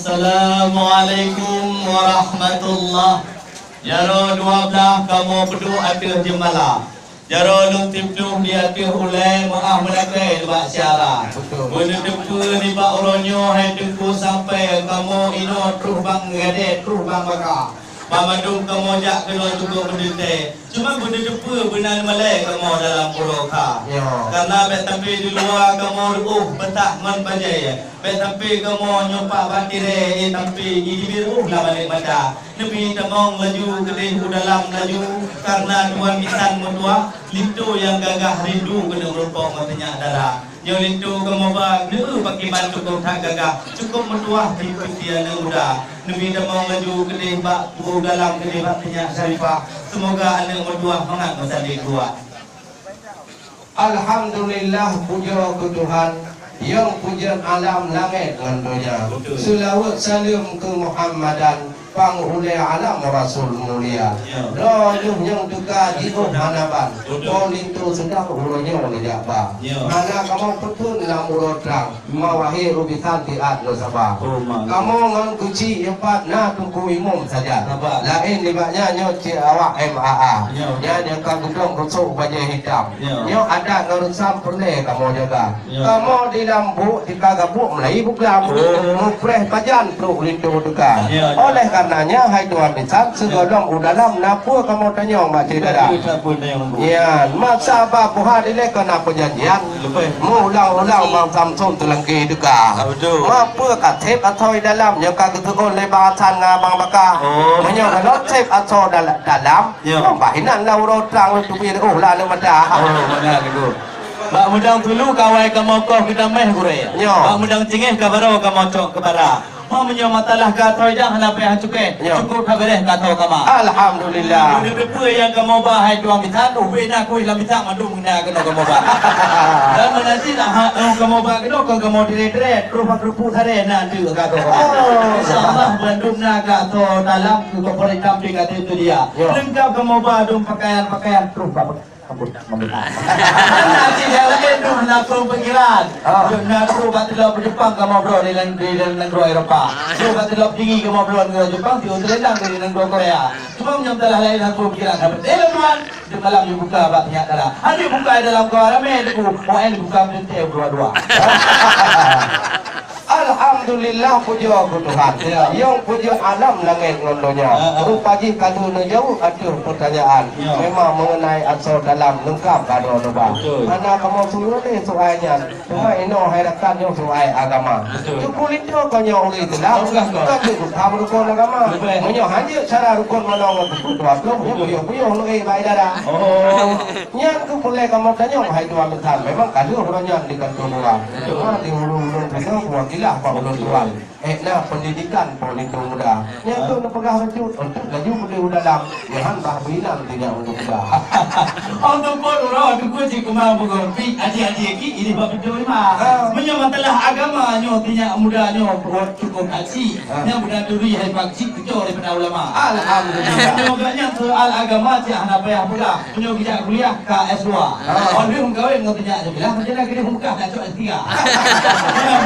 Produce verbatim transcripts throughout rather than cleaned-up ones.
Assalamualaikum warahmatullah. Jaroe dua blah kamoe peuduek ateueh jeumala. Jaroe lôn siplôh di ateueh ulée meuáh meulakée nibak syara. Beutôi. Beuneuteupeu nibak uroe nyoe hai Teungku sampoe kamoe inoe troh bang gadée troh bang baka. Banmandum kamoe jak keunoe cukôp meudeuntée. Cuma beuneuteupeu beunan malée kamoe dalam uroe kha. Ya. Karna bék sampoe di luwa kamoe reuôh beutak ngon bajée. Bék sampoe kamoe nyoe pak bak tirée, eh, sampoe i dibit reuôh lam aneuk mata. Neubi tamong laju keudeh u dalam laju, karna tuan bisan meutuah, linto nyang gagah rindu keuneuk meurumpok ngon sinyak dara. Nyoe linto kamoe ba, neu pakiban cukôp that gagah, cukôp meutuah di peuti aneuk muda. Neubi tamong laju keudeh bak u dalam keudeh bak sinyak syarifah. Seumoga aneuk meutuah mangat meusabe kuat. Alhamdulillah, pujoe keu Tuhan, nyang pujeuen alam langét ngon donya. Betul. Seulaweuet saleuem keu Muhammadan, panghulée alam rasul mulia. Ya. Droe lheueh nyang teuka jiôh hana ban. Betul. Po linto seudang uroe nyoe neujak ba. Ya. Hana kamoe peutheun lam uroe trang. Meuwahé u bisan siat lôn saba. Oh, ma. Kamoe ngon keuchik nyoe pat na Teungku Imum sajan. Saba. Laén nibak nyan nyoe cit awak M A A. Nyoe. Nyan nyang ka geudong rusok bajée hitam. Nyoe. Nyoe adat ngon reusam peureulée kamoe jaga. Nyoe. Kamoe di lam buet tika gabuek meulayi buklam. Oh. Mupreh pajan trok linto teuka. Nyoe, nyoe. Oleh karenanya hai tuan bisan sigohlom u dalam na peue kamoe tanyong bak syedara. Betul, betul, betul. Nyan masa ba buha dilée keu na peujanjian. Leubeh. Meuulang-ulang Bang Samson teulangke teuka. Ah, betul. Ma peue ka sép asoe dalam nyang ka geuseuôn lé Bang Hasan ngon Bang Baka. Oh. Meunyoe ka lôn sép asoe dal-, dalam, ya, tambah inan lam uroe trang lôn teubiet oh lam aneuk mata. Oh, beuna, Teungku. Bak meudang tulu kawai kamoe koh keutameh gurée. Ya. Bak meudang cingeh ka baroe kamoe cok keu bara. Ma meunyoe matalah ka asoe dang hana payah cukéh, ya, cukôp that beureh ka asoe kama. Alhamdulillah. Meunyoe teupeue nyang kamoe ba hai tuan bisan, ubé na kueh lam bisan mandum na keunoe kamoe ba. Dan meunasib ha, eh, kamoe ba keunoe kon kamoe tiré-tiré, troh bak keureupuk saré na teuk ka asoe kama. Oh. Insya Allah bandum na ka asoe dalam keu korporat kampung ateueh tu dia. Ya. Leungkap kamoe ba dum pakaian-pakaian troh bak Ampun, ampun. Hana cit nyang laén dum na keupikiran. Ah. Dum na keu bak teulok Jepang kamoe bloe di, di, di nanggroe Eropa. Dum bak teulok tinggi kamoe bloe nanggroe Jepang, siuroe teulendang di nanggroe Korea. Cuma meunyoe meusalah laén hana keupikiran. Tapi eh, tuan, di malam dibuka bak pihak dara. Hana buka dalam kawan ramé, Teungku. Wan buka meuteuntèe dua-dua. Alhamdulillah, pujoe keu Tuhan. Ya. Nyang pujoe alam langét ngon donya. Ha, ha. Rupa jih ka lheueh neujaweueb ateueh peutanyaan. Ya. Memang mengenai asoe dalam leungkap ka droeneuh ba. Betul. Hana kamoe seuôt lé soai nyan. Cuma inoe hai rakan nyoe soai agama. Betul. Teungku linto kon nyoe ureueng Islam. Bukan, bukan. Bukan tu bukan rukon agama. Betul. Meunyoe hana cara rukon manoe ngon teungku tuha, nyoe buyôh-buyôh lé bak dara. Oh. Nyan keuh peureulèe kamoe tanyong, hai tuan bisan. Memang ka lheueh uroe nyan di kantô luwa. Cuma di ulu-ulu pinoe meuwakilah bak ulôn tuan. Ék na pendidikan po linto muda. Nyan keuh neupeugah bacut, untuk laju meudeh u dalam. Nyan bah beuinan tinyak untuk muda. Untuk pon uroe teungku cit keumah beugöt. Pi adik-adik ki ideh bak pintoe lima. Ah. Meunyoe masalah agama nyoe tinyak muda nyoe buet cukup aci. Ah. Nyan beuna turi hai pak cit keucok daripada ulama. Alhamdulillah. Nyoe gak nyan soal agama cit hana payah peugah. Meunyoe geujak kuliah ka S dua. Ah. Óh lheueh meukawen ngon sinyak Jabilah, macam mana keuneuk meukah nak cok S tiga.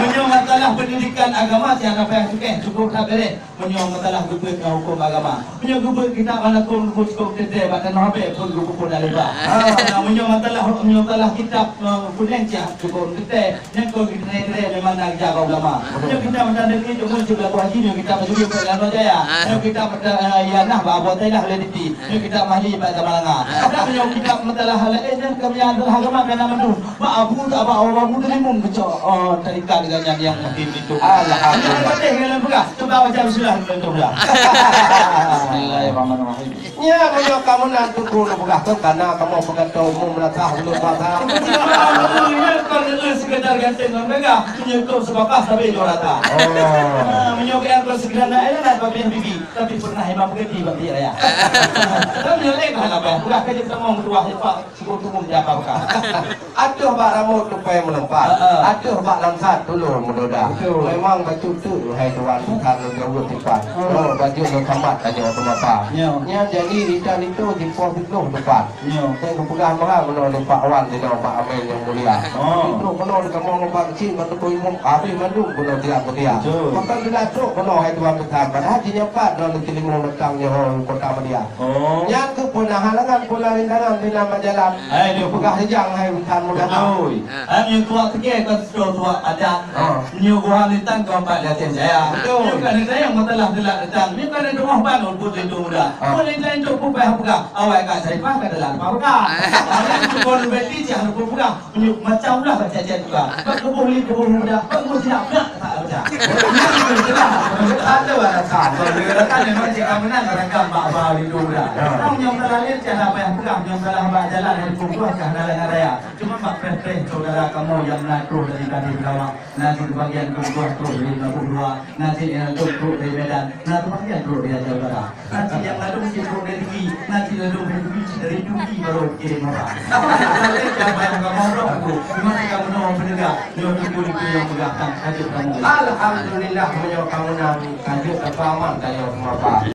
Meunyoe masalah pendidikan agama, siat hana payah cukéh, cukup that beureh. Meunyoe masalah geubeuet ngon huköm agama. Meunyoe geubeuet kitab Al-Hukum, geubeuet cukup teuntèe bak tanoh abée pun geupeuphon aleh ba. Ah. Nah, meunyoe masalah, meunyoe masalah kitab, eh, kuneng siat cukup teuntèe. Nyan kon keuteurée-teurée memang na geujaga ulama. Betul. Nyoe kita meunan deungon cuma cuma Abu Haji, nyoe kita meusuju bak Lalo Jaya. Ah. Nyoe kita meuta-, eh, Ianah bak Abu Tailah lé Diti. Nyoe kita mahli bak Samalanga. Tapi nyoe kita meusalah laén nyan kami adalah agama kana mandum. Bak Abu, bak Abu Talimun keucok, oh, tarikat dengan nyan yang mungkin itu. Alhamdulillah. Nyoe patéh ngon peugah, cuba baca bismillah dulu, cuba. Bismillahirrahmanirrahim. Nyan meunyoe kamoe na teungku neupeugah tu, kana kamoe peugantoe umum meunasah ulôn puasa. Nyan kon, eh, sekedar ganteng ngon gagah, meunyoe keu seubakah sabe jurata. Oh. Ah, meunyoe keu nyang kon sekedar na, eh, na babi bibi, tapi pernah imam ganti bak biaya. Tapi meunyoe laén hana bah, peugah ka jeuet tamong tuah, eh, pak, sebut umum jaka bekah. Ateueh bak ramot tupai meulumpat. Ha, ha. Ateueh bak langsat tulông meudoda. Betul. Memang bacut teuk hai tuan, bukan lôn jaweueb tipat. Hmm. Oh, bacut lôn sambat tanyoe tu. Bapak. Nyo. Nyan jadi intan itu jipoh siplôh teumpat. Nyo. Dan geupeugah meuha meunoe lé Pak Wan sinoe, Pak Amel nyang mulia. Oh. Siplôh meunoe di kamoe ngon Pak Keuchik, Pak Teungku Imum, habéh mandum meunoe tiang-tiang. Betul. Maka geulah trok meunoe hai tuan peusan. Padahai jihnyan pat droeneuh Cilimeung datang nyoe u Kota Medan. Oh. Nyan keuh peue na halangan, peue na rintangan, peue na masalah. Hai, dia peugah rijang hai urusan muda. Betul. Ha, nyoe tuak sikét ka seudoe tuak pajan. Ha. Nyoe geuham lintang ka pat di ateueh jaya. Betul. Nyoe ka neutanyong masalah teulat datang. Nyoe ka neudeungoe ban ulôn putri tu muda. Ha. Ulôn lintang tu peugah-peugah. Awai Kak Saripah ka teulat peugah. Awai tu kon beti cah tu peugah. Nyoe macam ulah ka cacet juga. Bak kubu li kubu muda. Bak kubu silap nak tak baca. Ada alasan. Kalau dia kata memang cakap benar, barangkali bak bau itu muda. Ha. Nyoe salah lain cah apa yang peugah. Nyoe salah bak jalan yang peugah cah dalam raya. Cuma bak preh-preh saudara kamoe nyang na troh dari Gadis Lawang, na cit bagian keudua troh dari Labuhan Dua, na cit nyang troh dari Medan, na cit bagian troh dari Aceh Utara. Na cit nyang ladôm cit troh dari Turki, na cit ladôm dari Turki, cit dari Turki baru kirim orang. Jadi, siapa yang kamoe roh tu, di mana kamoe peunegak, nyoe tu pun itu yang peugah tang, ka jeuet kamoe. Alhamdulillah, meunyoe kamoe nang ka jeuet, ka aman, ka nyoe semua, Pak.